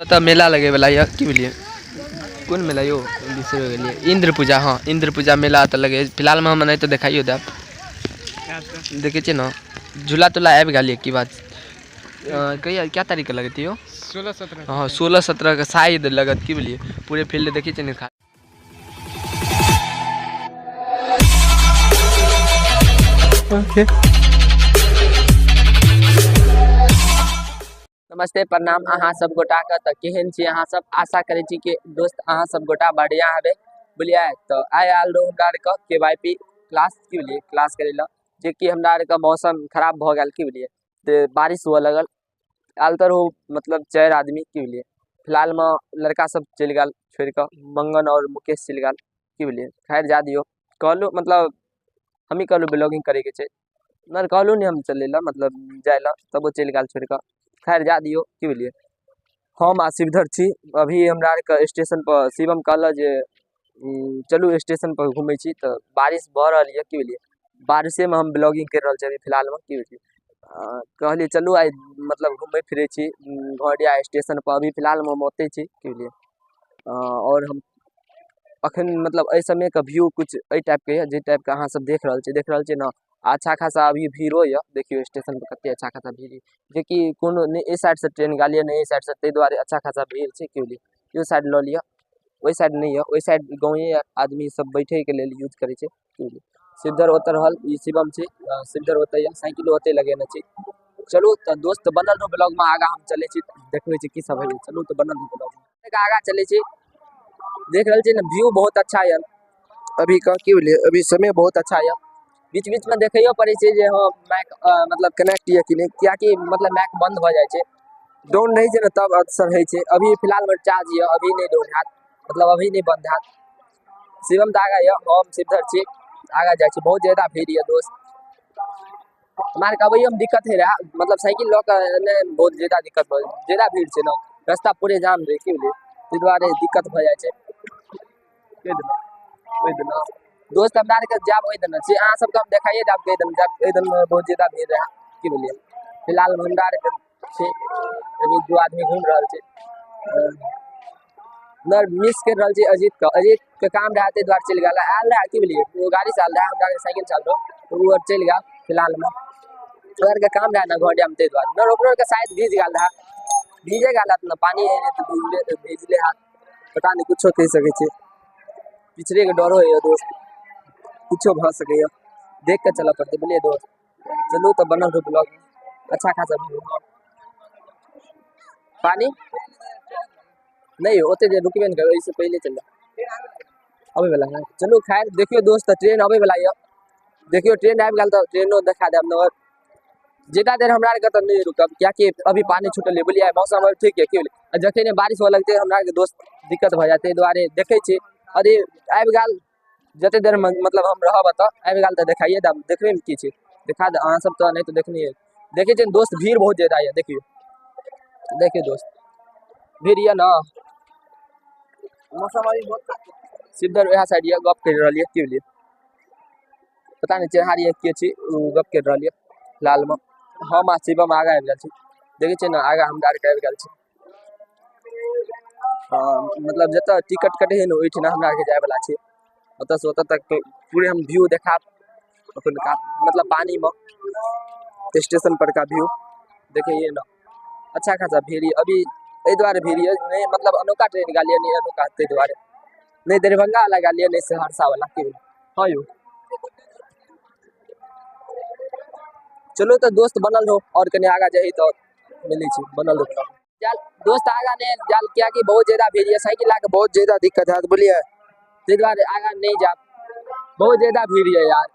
तऽ मेला लगै वाला यऽ की बुझलियै कोन मेला यौ बिसरि गेलियै इंद्र पूजा। हाँ, इंद्र पूजा मेला तऽ लगे फिलहालमे। हम नहि तऽ देखाइयो देब। देखै छियै ने, झूला तूला आबि गेल यऽ। की बात कहिया, क्या तारीखके लगतै यौ? 16-17। हाँ, 16-17 के शायद लगत। की बुझलियै, पूरे फील्ड देखै छियै ने। ओके, नमस्ते, प्रणाम अहाँ सब गोटा के। तऽ केहन छी अहाँ सब? आशा करै छी कि दोस्त अहाँ सब गोटा बढ़िया हेबै, बुझलियै। तऽ आइ आयल रहू हमरा आरके केवाईपी क्लास, की बुझलियै, क्लास करै लए, जेकि हमरा आरके मौसम खराब भऽ गेल, की बुझलियै, तऽ बारिश हुअ लगल। आयल तऽ रहू मतलब चारि आदमी, की बुझलियै। फिलहालमे लड़का सब चलि गेल छोड़ि कऽ, मंगन आओर मुकेश चलि गेल, की बुझलियै। खैर, जा दियौ। कहलहुँ, मतलब हमही कहलहुँ ब्लॉगिंग करैके छै। नहि कहलहुँ नहि हम चलै लए, मतलब जाइ लए, तब ओ चलि गेल छोड़ि कऽ। खैर, जा दियौ, की बुझलियै। हम आ शिवधर छी अभी हमरा आरके स्टेशन पर। शिवम कहलक जे चलू, स्टेशन पर घुमै छी। तऽ बारिश भऽ रहल यऽ, की बुझलियै। बारिशेमे हम ब्लॉगिंग करि रहल छी अभी फिलहालमे, की बुझलियै। कहलियै चलू, आइ मतलब घुमै फिरै छी घोडिया स्टेशन पर। अभी फिलहालमे हम ओतै छी, की बुझलियै। आओर हम अखन मतलब एहि समयके व्यू किछु एहि टाइपके यऽ, जाहि टाइपके अहाँ सब देख रहल छी, देख रहल छियै ने। अच्छा खासा अभी भीड़ो यऽ। देखियौ, स्टेशन पर कते अच्छा खासा भीड़ यऽ, जेकि कोनो नहि एहि साइडसँ ट्रेन गेल यऽ, नहि एहि साइडसँ। ताहि दुआरे अच्छा खासा भीड़ छै, की बुझलियै। इहो साइड लऽ लिअ, ओहि साइड नहि यऽ। ओहि साइड गाँवे आदमी सब बैठेके लेल यूज करै छै, की बुझलियै। शिवधर ओतऽ रहल। ई शिवम छै, शिवधर ओतऽ यऽ, साइकिलो ओतै लगेने छै। चलू तऽ दोस्त, बनल रहू ब्लॉगमे। आगाँ हम चलै छी, देखबै छी की सब होइ। चलू तऽ, बनल रहू ब्लॉगमे। आगाँ चलै छी। देख रहल छी ने, व्यू बहुत अच्छा यऽ अभी का, की बुझलियै। अभी समय बहुत अच्छा यऽ। बीच बीचमे देखैयो पड़ै छै जे हँ, माइक मतलब कनेक्ट यऽ कि नहि, कियाकि मतलब माइक बन्द भऽ जाइ छै। डाउन रहै छै ने, तब असर होइ छै। अभी फिलहालमे चार्ज यऽ, अभी नहि डाउन हैत, मतलब अभी नहि बन्द हैत। शिवम तऽ आगाँ यऽ, हम शिवधर छी, आगाँ जाइ छी। बहुत ज्यादा भीड़ यऽ दोस्त। हमरा आरके अबैयोमे दिक्कत होइ रहए, मतलब साइकिल लऽ कऽ एनाइ बहुत ज्यादा दिक्कत भऽ ज्यादा भीड़ छै ने, रास्ता पूरे जाम रहै, की बुझलियै। ताहि दुआरे दिक्कत भऽ जाइ छै। ओहि दिना दोस्त हमरा आरके जायब ओहि दिना छै। अहाँ सबके हम देखाइए देब कहि दिना जायब। ओहि दिन बहुत ज्यादा भीड़ रहए, की बुझलियै। फिलहाल हमरा आरके छै, अभी दू आदमी घुमि रहल छै। नहि मिस करि रहल छी अजीत के। अजीत के काम रहए, ताहि दुआरे चलि गेल। आयल रहए, की बुझलियै। ओ गाड़ी से आयल रहए, हमरा साइकिल से आयल रहौ, तऽ ओ आर चलि गेल। फिलहालमे ओकरा आरके काम रहए ने घोडियामे, ताहि दुआरे। नहि, ओकरो आरके शायद भीज गेल रहए, भीजे गेल हैत ने। पानी होइ रहै तऽ भीजले भीजले हैत। पता नहि, कुछो कहि सकै छी। पिछड़ेके डरो होइए दोस्त, कुछो भऽ सकैए। देख कऽ चलऽ पड़तै, बुझलियै दोस्त। चलू तऽ, बनल रहू ब्लॉग। अच्छा खासा व्यू। पानी नहि, ओते देर रुकबे नहि करबै, एहिसँ पहिले चलि जाउ। अबै वला है, चलू। खैर, देखियौ दोस्त, ट्रेन अबै वला यऽ। देखियौ, ट्रेन आबि गेल तऽ ट्रेनो देखा देब। मगर ज्यादा देर हमरा आरके तऽ नहि रुकब, कियाकि अभी पानी छूटल यऽ, बुझलियै। मौसम अभी ठीक यऽ, की बुझलियै। आ जखने बारिश हुअ लगतै, हमरा आरके दोस्त दिक्कत भऽ जायत, ताहि दुआरे देखै छी। अरे, आबि गेल। जते देर मतलब हम रहब एतऽ, आबि गेल तऽ देखाइए देब। देखबैमे की छै, देखा देब। अहाँ सब तऽ नहि तऽ देखने देखै छियै ने दोस्त। भीड़ बहुत ज्यादा यऽ। देखियौ, देखियौ दोस्त, भीड़ यऽ ने। मौसम अभी बहुत शिवधर वएह साइड यऽ, गप करि रहल यऽ, की बुझलियै। पता नहि चिन्हार यऽ के छी, ओ गप करि रहल यऽ। फिलहालमे हम आ शिवम आगाँ आबि गेल छी। देखै छियै ने, आगाँ हमरा आरके आबि गेल छी। मतलब जतऽ टिकट कटै हइ ने, ओहिठिना हमरा आरके जायवला छै। ओतऽसँ ओतऽ तक पूरे हम व्यू देखाब एखुनका, मतलब पानीमे स्टेशन पर का व्यू देखिए ने। अच्छा खासा भीड़ यऽ अभी। एहि दुआरे भीड़ यऽ, नहि मतलब अनोखा ट्रेन गेल यऽ, नहि अनोखा, ताहि दुआरे नहि दरभंगा वाला गेल यऽ, नहि सहरसा वाला, की। हाँ यौ, चलो तऽ दोस्त, बनल रहो। और कनि आगाँ जाही तऽ मिलै छी। बनल रहो। चल दोस्त, आगाँ नहि जाल, कियाकि बहुत ज्यादा भीड़ यऽ। साइकिल लए कऽ बहुत ज्यादा दिक्कत हैत, बुझलियै। ताहि दुआरे आगाँ नहि जायब, बहुत ज्यादा भीड़ यऽ यार।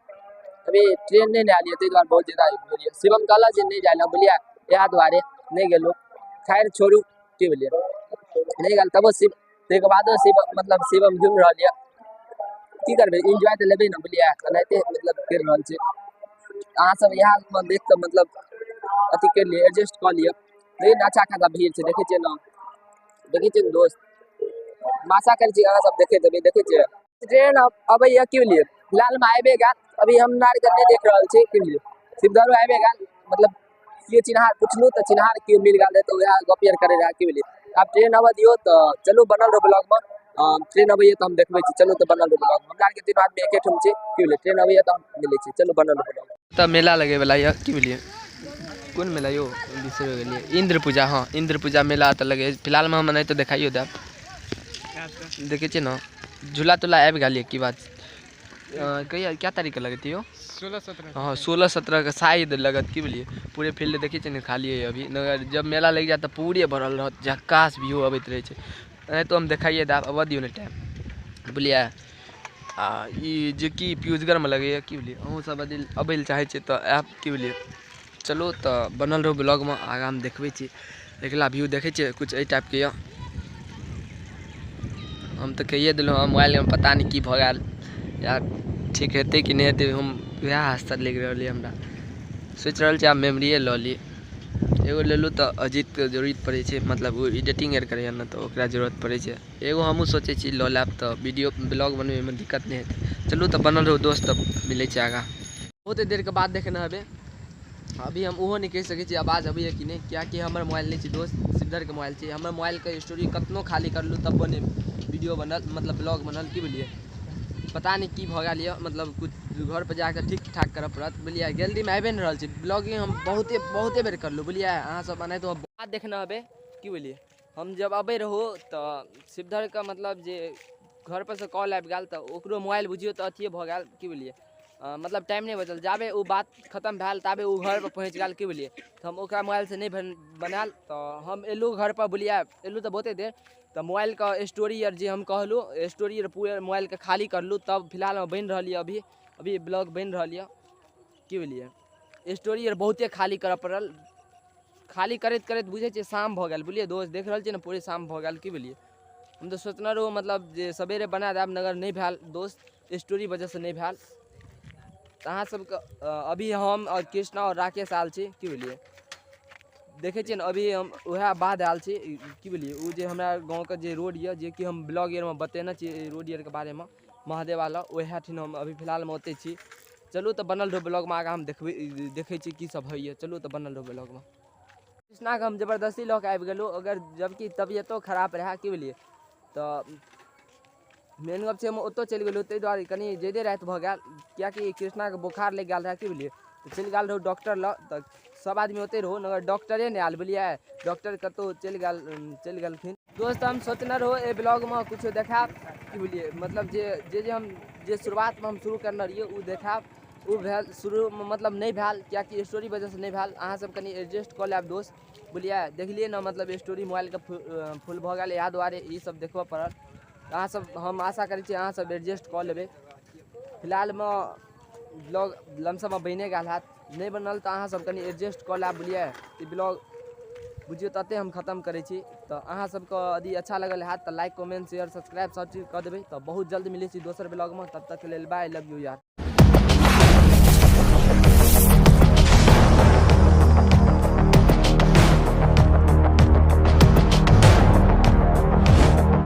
अभी ट्रेन नहि ने आयल यऽ, ताहि दुआरे बहुत ज्यादा भीड़ यऽ। शिवम कहलक जे नहि जाय लए, बुझलियै, इएह दुआरे नहि गेलहुँ। खैर, छोड़ू, की बुझलियै। नहि गेल तबो शिव, ताहिके बादो शिव मतलब शिवम घुमि रहल यऽ। की करबै, एन्जॉय तऽ लेबै ने, बुझलियै। एनाहिते मतलब करि रहल छै। अहाँ सब इएह मे देख कऽ मतलब अथी करि लिअ, एडजस्ट कऽ लिअ। लेकिन अच्छा खासा भीड़ छै, देखै छियै ने, देखै छियै ने दोस्त। हम आशा करै छी अहाँ सब देखैत हेबै। देखै छियै, ट्रेन अबैया, की बुझलियै। फिलहालमे आबिए गेल। अभी हमरा आरके नहि देख रहल छी, की बुझलियै। शिवधरो आबिए गेल। मतलब केओ चिन्हार पुछलहुँ तऽ चिन्हार केओ मिल गेल रहै, तऽ वएह गप आर करै रहए, की बुझलियै। आब ट्रेन आबऽ दियौ तऽ चलू बनल रहू ब्लॉगमे। ट्रेन अबैया तऽ हम देखबै छी। चलू तऽ बनल रहू ब्लॉगमे। हमरा आरके तीनू आदमी एके ठाम छी की बुझलियै। ट्रेन अबैया तऽ हम मिलै छी। चलू बनल रहू ब्लॉगमे। तऽ मेला लगै वाला यऽ की बुझलियै। कोन मेला यौ बिसरि गेलियै। इंद्र पूजा, हाँ इंद्र पूजा मेला तऽ लगे फिलहालमे। हम एनाहिते देखाइयो देब। देखै छियै ने झूला तूला आबि गेल यऽ की बात। कहिया क्या तारीखके लगतै यौ? 16-17। हाँ 16-17 के शायद लगत की बुझलियै। पूरे फील्ड देखै छियै ने खाली है अभी। जब मेला लागि जायत तऽ पूरे भरल रहत, झक्कास व्यू अबैत रहै छै। एनाहितो हम देखाइए देब, अबऽ दियौ ने टाइम बुझलियै। आ ई जेकि पीयूषगढ़मे लगैए की बुझलियै। अहूँ सब यदि अबै लए चाहै छियै तऽ आयब की बुझलियै। चलू तऽ बनल रहू ब्लॉगमे, आगाँ हम देखबै छी। एकला व्यू देखै छियै कुछ एहि टाइपके यऽ। हम तऽ कहिए देलहुँ हँ मोबाइलमे पता नहि की भऽ गेल यार, ठीक हेतै कि नहि हेतै। हम वएह आश्चर्य लागि रहल यऽ हमरा। सोचि रहल छी आब मेमोरिए लऽ ली एगो। लेलहुँ तऽ अजीतके जरूरत पड़ै छै, मतलब ओ एडिटिंग आर करैए ने तऽ ओकरा जरूरत पड़ै छै एगो। हमहूँ सोचै छी लऽ लेब तऽ वीडियो ब्लॉग बनबैमे दिक्कत नहि हेतै। चलू तऽ बनल रहू दोस्त, तऽ मिलै छै आगाँ। बहुते देरके बाद देखने हेबै। अभी हम ओहो नहि कहि सकै छी आवाज अबैए कि नहि, किएकि हमर मोबाइल नहि छै दोस्त, सिद्धरके मोबाइल छै। हमर मोबाइलके स्टोरी कतनो खाली करलहुँ तब नहि वीडियो बनल, मतलब ब्लॉग बनल की बुझलियै। पता नहि की भऽ गेल यऽ, मतलब कुछ घर पर जाकऽ ठीक ठाक करऽ पड़त बुझलियै। गैलरीमे आबिए नहि रहल छै। ब्लॉगिंग हम बहुते बहुते बेर करलहुँ बुझलियै। अहाँ सब एनाहितो बात देखने हेबै की बुझलियै। हम जब अबै रहू तऽ शिवधरके मतलब जे घर पर से कॉल आबि गेल तऽ ओकरो मोबाइल बुझियौ तऽ अथिए भऽ गेल की बुझलियै। मतलब टाइम नहि बचल, जाबे ओ बात खतम भेल ताबे ओ घर पर पहुँच गेल की बुझलियै। तऽ हम ओकरा मोबाइलसँ नहि बनायल तऽ हम एलहुँ घर पर बुझलियै। एलहुँ तऽ बहुते देर तऽ मोबाइलके स्टोरी आर जे हम कहलहुँ स्टोरी आर पूरे मोबाइलके खाली करलहुँ तब फिलहालमे बनि रहल यऽ। अभी अभी ब्लॉग बनि रहल यऽ की बुझलियै। स्टोरी आर बहुते खाली करऽ पड़ल। खाली करैत करैत बुझै छियै शाम भऽ गेल बुझलियै दोस्त। देख रहल छियै ने पूरे शाम भऽ गेल की बुझलियै। हम तऽ सोचने रहूँ मतलब जे सवेरे बना देब, मगर नहि भेल दोस्त, स्टोरी वजहसँ नहि भेल। तऽ अहाँ सबके अभी हम आओर कृष्णा आओर राकेश आयल छी की बुझलियै। देखै छियै ने अभी हम उएह बाद आयल छी की बुझलियै। ओ जे हमरा गाँवके जे रोड यऽ जेकि हम ब्लॉग आरमे बतेने छी रोड आरके बारेमे महादेव वाला, ओएह ठिन हम अभी फिलहालमे ओतै छी। चलू तऽ बनल रहू ब्लॉगमे, आगाँ हम देखै छी की सब होइए। चलू तऽ बनल रहू ब्लॉगमे। कृष्णाके हम जबरदस्ती लऽ कऽ आबि गेलहुँ, अगर जबकि तबियतो खराब रहए की बुझलियै। तऽ मेन गप छै हम ओतऽ चलि गेलहुँ ताहि दुआरे कनि जादे राति भऽ गेल, किएकि कृष्णाके बोखार लागि गेल रहए की बुझलियै। तऽ चलि गेल रहू डॉक्टर लग तऽ सब आदमी ओतहि रहू, मगर डॉक्टरे नहि आयल बुझलियै। डॉक्टर कतहु चलि गेलखिन दोस्त। हम सोचने रहू एहि ब्लॉगमे किछो देखायब की बुझलियै। मतलब जे जे जे हम जे शुरुआतमे हम शुरू करने रहियै ओ देखायब, ओ भेल शुरूमे मतलब नहि भेल, किएकि स्टोरी वजहसँ नहि भेल। अहाँ सब कनि एडजस्ट कऽ लेब दोस्त बुझलियै। देखलियै ने मतलब स्टोरी मोबाइलके फुल भऽ गेल, इएह दुआरे ई सब देखबऽ पड़ल। अहाँ सब हम आशा करै छी अहाँ सब एडजस्ट कऽ लेबै। फिलहालमे ब्लॉग लमसममे बनिए गेल हैत, नहि बनल तऽ अहाँ सब कनि एडजस्ट कऽ लेब बुझलियै। ई ब्लॉग बुझियौ तते हम खतम करै छी। तऽ अहाँ सबके यदि अच्छा लगल हैत तऽ लाइक कमेंट शेयर सब्सक्राइब सब चीज कऽ देबै। तऽ बहुत जल्द मिलै छी दोसर ब्लॉगमे, तब तकके लेल बाय, लव यू यार।